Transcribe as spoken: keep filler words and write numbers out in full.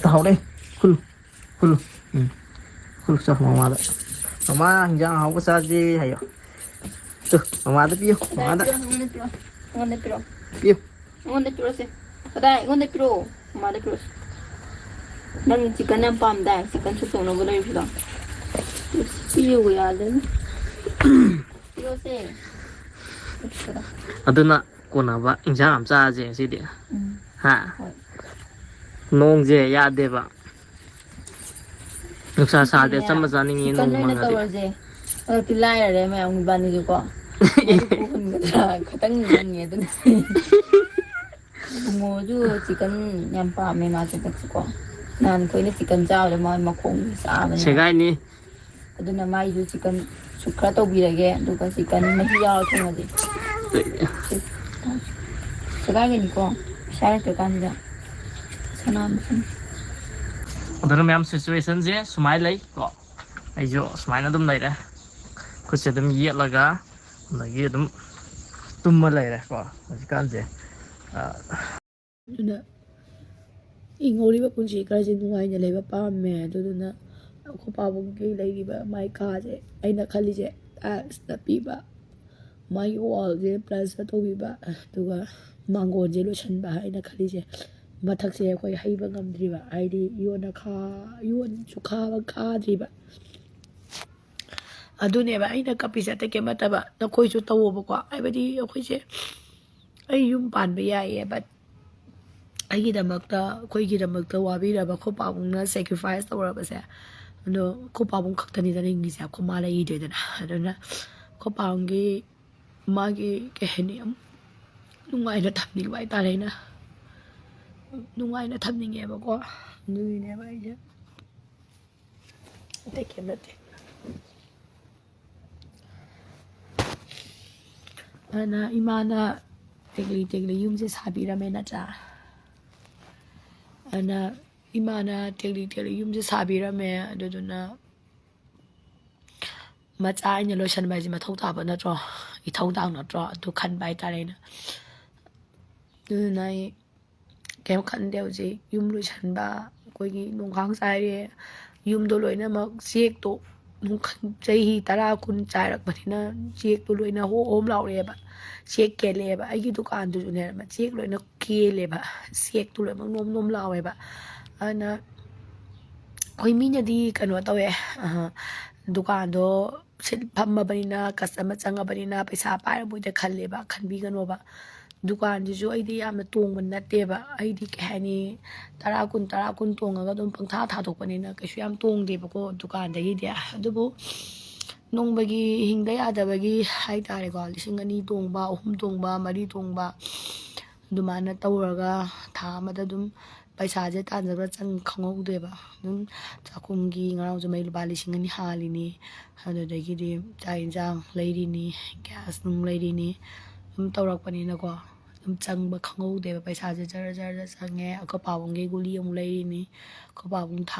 ꯇꯥꯍꯧꯔꯦ꯫ ꯈꯨꯜꯂꯨ꯫ ꯈꯨꯜꯂꯨ꯫ ꯎꯝ꯫ ꯈꯨꯜꯂꯨ ꯆꯣ ꯃꯃꯥꯗ꯫ "ꯃꯃꯥ, ꯍꯤꯟꯖꯥꯡ ꯑꯍꯥꯎꯕ ꯆꯥꯁꯤ" ꯍꯥꯏꯌꯣ꯫ ꯇꯨ, ꯃꯃꯥꯗ ꯄꯤꯌꯨ꯫ ꯃꯃꯥꯗ꯫ ꯑꯩꯉꯣꯟꯗ ꯄꯤꯔꯛꯑꯣ꯫ ꯑꯩꯉꯣꯟꯗ ꯄꯤꯔꯛꯑꯣ꯫ ꯄꯤꯌꯨ꯫ ꯑꯩꯉꯣꯟꯗ ꯄꯤꯔꯛꯑꯣꯁꯦ꯫ ꯀꯗꯥꯏ? ꯑꯩꯉꯣꯟꯗ ꯄꯤꯔꯛꯑꯣ꯫ ꯃꯃꯥꯗ ꯄꯤꯔꯛꯑꯣꯁꯦ꯫ ꯅꯪ ꯆꯤꯛꯀꯟ ꯌꯥꯝ ꯄꯥꯝꯗꯥꯏ? ꯆꯤꯛꯀꯟ ꯁꯨꯞ ꯇꯧꯅꯕ ꯂꯩꯔꯤꯁꯤꯗ꯫ ꯄꯤꯌꯨ ꯌꯥꯗꯦꯅꯦ꯫ ꯄꯤꯔꯛꯑꯣꯁꯦ꯫ ꯑꯗꯨꯅ ꯀꯣꯟꯅꯕ ꯏꯟꯁꯥꯡ ꯑꯃ ꯆꯥꯁꯦ ꯉꯁꯤꯗꯤ꯫ ꯎꯝ꯫ ꯍꯥ? ꯍꯣꯏ꯫ ꯅꯣꯡꯁꯦ ꯌꯥꯗꯦꯕ꯫ ꯅꯨꯡꯁꯥ ꯁꯥꯗꯦ, ꯑꯗꯨꯅꯦ꯫ ꯑꯆꯝꯕ ꯆꯥꯅꯤꯡꯉꯤ ꯆꯤꯛꯀꯟ ꯅꯣꯡ ꯑꯣꯏꯅ ꯃꯪꯉꯗꯤ꯫ ꯇꯧꯔꯁꯦ꯫ ꯑꯗꯣ ꯂꯥꯏꯔꯔꯦ ꯃꯌꯥꯝ ꯏꯕꯥꯅꯤꯁꯨꯀꯣ꯫ ꯃꯔꯨꯞ ꯄꯨꯍꯟꯒꯗ꯭ꯔꯥ? ꯈꯇꯪ ꯃꯪꯉꯦ ꯑꯗꯨꯅ꯫ ꯏꯕꯨꯡꯉꯣꯁꯨ ꯆꯤꯛꯀꯟ ꯌꯥꯝ ꯄꯥꯝꯃꯦ ꯃꯥꯁꯨ ꯍꯟꯗꯛꯁꯨꯀꯣ꯫ ꯅꯍꯥꯟ ꯑꯩꯈꯣꯏꯅ ꯆꯤꯛꯀꯟ ꯆꯥꯕꯗ ꯃꯥ ꯃꯈꯣꯡ ꯆꯥꯕꯅꯦꯕ꯫ ꯁꯦꯒꯥꯏꯅꯤ꯫ ꯑꯗꯨꯅ ꯃꯥꯏꯁꯨ ꯆꯤꯛꯀꯟ ꯁꯨꯞ ꯈꯔ ꯇꯧꯕꯤꯔꯒꯦ, ꯑꯗꯨꯒ ꯆꯤꯛꯀꯟ ꯃꯍꯤ ꯌꯥꯎꯔ ꯊꯣꯡꯉꯁꯦ꯫ ꯁꯦꯒꯥꯏꯒꯅꯤꯀꯣ, ꯄꯩꯁꯥ ꯂꯩꯇ꯭ꯔꯀꯥꯟꯁꯤꯗ꯫ ꯁꯅꯥ ꯃꯁꯤꯡ꯫ ꯑꯗꯨꯅ ꯃꯌꯥꯝ ꯁꯤꯆꯨꯋꯦꯁꯟꯁꯦ ꯁꯨꯃꯥꯏꯅ ꯂꯩ ꯀꯣ꯫ ꯑꯩꯁꯨ ꯁꯨꯃꯥꯏꯅ ꯑꯗꯨꯝ ꯂꯩꯔꯦ꯫ ꯈꯨꯠꯁꯦ ꯑꯗꯨꯝ ꯌꯦꯠꯂꯒ ꯑꯗꯒꯤ ꯑꯗꯨꯝ ꯇꯨꯝꯃ ꯂꯩꯔꯦꯀꯣ ꯍꯧꯖꯤꯛꯀꯥꯟꯁꯦ꯫ ꯑ, ꯑꯗꯨꯅ ꯍꯤꯡꯍꯧꯔꯤꯕ ꯄꯨꯟꯁꯤ ꯈꯔꯁꯦ ꯅꯨꯡꯉꯥꯏꯅ ꯂꯩꯕ ꯄꯥꯝꯃꯦ꯫ ꯑꯗꯨꯗꯨꯅ ꯑꯩꯈꯣꯏ ꯄꯥꯕꯨꯡꯒꯤ ꯂꯩꯔꯤꯕ ꯃꯥꯏ ꯀꯥꯁꯦ ꯑꯩꯅ ꯈꯜꯂꯤꯁꯦ ꯇꯥꯏꯜꯁ ꯅꯞꯄꯤꯕ, ꯃꯥꯒꯤ ꯋꯥꯜꯁꯦ ꯄ꯭ꯂꯥꯁꯇꯔ ꯇꯧꯕꯤꯕ, ꯑꯗꯨꯒ ꯃꯥꯡꯒꯣꯟꯁꯦ ꯂꯣꯏꯁꯟꯕ ꯑꯩꯅ ꯈꯜꯂꯤꯁꯦ꯫ ꯃꯊꯛꯁꯦ ꯑꯩꯈꯣꯏ ꯍꯩꯕ ꯉꯝꯗ꯭ꯔꯤꯕ, ꯍꯥꯏꯗꯤ ꯌꯣꯟꯅ ꯈꯥ-, ꯌꯣꯟꯁꯨ ꯈꯥꯕ ꯈꯥꯗ꯭ꯔꯤꯕ꯫ ꯑꯗꯨꯅꯦꯕ ꯑꯩꯅ ꯀꯞꯄꯤꯁꯦ, ꯑꯇꯩ ꯀꯩꯝ ꯅꯠꯇꯕ꯫ ꯅꯈꯣꯏꯁꯨ ꯇꯧꯋꯣꯕꯀꯣ, ꯍꯥꯏꯕꯗꯤ ꯑꯩꯈꯣꯏꯁꯦ, ꯑꯩ ꯌꯨꯝ ꯄꯥꯟꯕ ꯌꯥꯏꯌꯦ, but ꯑꯩꯒꯤꯗꯃꯛꯇ, ꯑꯩꯈꯣꯏꯒꯤꯗꯃꯛꯇ ꯋꯥꯕꯤꯔꯕ ꯑꯩꯈꯣꯏ ꯄꯥꯕꯨꯡꯅ sacrifice ꯇꯧꯔꯕꯁꯦ, ꯑꯗꯣ ꯑꯩꯈꯣꯏ ꯄꯥꯕꯨꯡ ꯈꯛꯇꯅꯤꯗꯅ ꯍꯤꯡꯉꯤꯁꯦ, ꯑꯩꯈꯣꯏ ꯃꯥ ꯂꯩꯈꯤꯗ꯭ꯔꯦꯗꯅ꯫ ꯑꯗꯨꯅ ꯑꯩꯈꯣꯏ ꯄꯥꯕꯨꯡꯒꯤ, ꯃꯥꯒꯤ ꯀꯩ ꯍꯥꯏꯅꯤ, ꯌꯥꯝ ꯅꯨꯡꯉꯥꯏꯅ ꯊꯝꯅꯤꯡꯕ ꯍꯥꯏꯇꯥꯔꯦ꯫ ꯑꯩꯅ ꯅꯨꯡꯉꯥꯏꯅ ꯊꯝꯅꯤꯡꯉꯦꯕꯀꯣ, ꯑꯗꯨꯒꯤꯅꯦꯕ ꯑꯩꯁꯦ꯫ ꯑꯇꯩ ꯀꯩꯝ ꯅꯠꯇꯦ꯫ ꯑꯗꯨꯅ ꯏꯃꯥꯅ ꯇꯦꯛꯂꯤ ꯇꯦꯛꯂꯤ ꯌꯨꯝꯁꯦ ꯁꯥꯕꯤꯔꯝꯃꯦ ꯅꯠꯇ꯭ꯔꯥ? ꯑꯗꯨꯅ ꯏꯃꯥꯅ ꯇꯦꯛꯂꯤ ꯇꯦꯛꯂꯤ ꯌꯨꯝꯁꯦ ꯁꯥꯕꯤꯔꯝꯃꯦ꯫ ꯑꯗꯨꯗꯨꯅ ꯃꯆꯥ ꯑꯩꯅ ꯂꯣꯏꯁꯟꯕ ꯍꯥꯏꯁꯦ ꯃꯊꯧ ꯇꯥꯕ ꯅꯠꯇ꯭ꯔꯣ? ꯏꯊꯧꯗꯥꯡ ꯅꯠꯇ꯭ꯔꯣ? ꯑꯗꯨ ꯈꯟꯕ ꯍꯥꯏꯇꯥꯔꯦ ꯑꯩꯅ꯫ ꯑꯗꯨꯗꯨꯅ ꯑꯩ ꯀꯩꯝ ꯈꯟꯗꯦ꯫ ꯍꯧꯖꯤꯛ ꯌꯨꯝ ꯂꯣꯏꯁꯟꯕ, ꯑꯩꯈꯣꯏꯒꯤ ꯅꯣꯡꯈꯥꯡ ꯆꯥꯏꯔꯦ, ꯌꯨꯝꯗꯣ ꯂꯣꯏꯅꯃꯛ ꯆꯦꯛꯇꯣ ꯅꯨꯡꯈꯟ-, ꯆꯍꯤ ꯇꯔꯥ ꯀꯨꯟ ꯆꯥꯏꯔꯛꯄꯅꯤꯅ ꯆꯦꯛꯇꯣ ꯂꯣꯏꯅ ꯍꯣꯝ ꯍꯣꯝ ꯂꯥꯎꯔꯛꯑꯦꯕ꯫ ꯆꯦꯛ ꯀꯦꯜꯂꯛꯑꯦꯕ꯫ ꯑꯩꯒꯤ ꯗꯨꯀꯥꯟꯗꯨꯁꯨꯅꯦ ꯆꯦꯛ ꯂꯣꯏꯅ ꯀꯦꯜꯂꯦꯕ꯫ ꯆꯦꯛꯇꯣ ꯂꯣꯏꯅꯃꯛ ꯅꯣꯝ ꯅꯣꯝ ꯂꯥꯎꯋꯦꯕ꯫ ꯑꯗꯨꯅ ꯑꯩꯈꯣꯏ ꯃꯤꯅꯗꯤ ꯀꯩꯅꯣ ꯇꯧꯋꯦ, ꯑ, ꯗꯨꯀꯥꯟꯗꯣ ꯁꯤꯠ ꯐꯝꯃꯕꯅꯤꯅ, ꯀꯁꯇꯃꯔ ꯆꯪꯉꯕꯅꯤꯅ ꯄꯩꯁꯥ ꯄꯥꯏꯔꯝꯃꯣꯏꯗ ꯈꯜꯂꯦꯕ꯫ ꯈꯟꯕꯤꯒꯅꯣꯕ꯫ ꯗꯨꯀꯥꯟꯁꯤꯁꯨ ꯑꯩꯗꯤ ꯌꯥꯝꯅ ꯇꯣꯡꯕ ꯅꯠꯇꯦꯕ꯫ ꯑꯩꯗꯤ ꯀꯩ ꯍꯥꯏꯅꯤ, ꯇꯔꯥ ꯀꯨꯟ, ꯇꯔꯥ ꯀꯨꯟ ꯇꯣꯡꯉꯒ ꯑꯗꯨꯝ ꯄꯪꯊꯥ ꯊꯥꯗꯣꯛꯄꯅꯤꯅ ꯀꯩꯁꯨ ꯌꯥꯝ ꯇꯣꯡꯗꯦꯕꯀꯣ ꯗꯨꯀꯥꯟꯗꯒꯤꯗꯤ꯫ ꯑꯗꯨꯕꯨ ꯅꯣꯡꯃꯒꯤ ꯍꯤꯡꯗ ꯌꯥꯗꯕꯒꯤ ꯍꯥꯏꯇꯥꯔꯦꯀꯣ, ꯂꯤꯁꯤꯡ ꯑꯅꯤ ꯇꯣꯡꯕ, ꯑꯍꯨꯝ ꯇꯣꯡꯕ, ꯃꯔꯤ ꯇꯣꯡꯕ, ꯑꯗꯨꯃꯥꯏꯅ ꯇꯧꯔꯒ ꯊꯥ ꯑꯃꯗ ꯑꯗꯨꯝ ꯄꯩꯁꯥꯁꯦ ꯇꯥꯟꯖꯕ ꯆꯪ ꯈꯪꯍꯧꯗꯦꯕ꯫ ꯑꯗꯨꯝ ꯆꯥꯛꯈꯨꯝꯒꯤ, ꯉꯔꯥꯡꯁꯨ ꯃꯩ ꯂꯨꯄꯥ ꯂꯤꯁꯤꯡ ꯑꯅꯤ ꯍꯥꯜꯂꯤꯅꯤ, ꯑꯗꯨꯗꯒꯤꯗꯤ ꯆꯥꯛ ꯌꯦꯟꯁꯥꯡ ꯂꯩꯔꯤꯅꯤ, ꯒ꯭ꯌꯥꯁ ꯅꯨꯡ ꯂꯩꯔꯤꯅꯤ, ꯑꯗꯨꯝ ꯇꯧꯔꯛꯄꯅꯤꯅꯀꯣ, ꯑꯗꯨꯝ ꯆꯪꯕ ꯈꯪꯍꯧꯗꯦꯕ꯫ ꯄꯩꯁꯥꯁꯦ ꯖꯔ ꯖꯔ ꯖꯔ ꯆꯪꯉꯦ꯫ ꯑꯩꯈꯣꯏ ꯄꯥꯕꯨꯡꯒꯤ ꯒꯨꯂꯤ ꯑꯃꯨꯛ ꯂꯩꯔꯤꯅꯤ, ꯑꯩꯈꯣꯏ ꯄꯥꯕꯨꯡ ꯊꯥ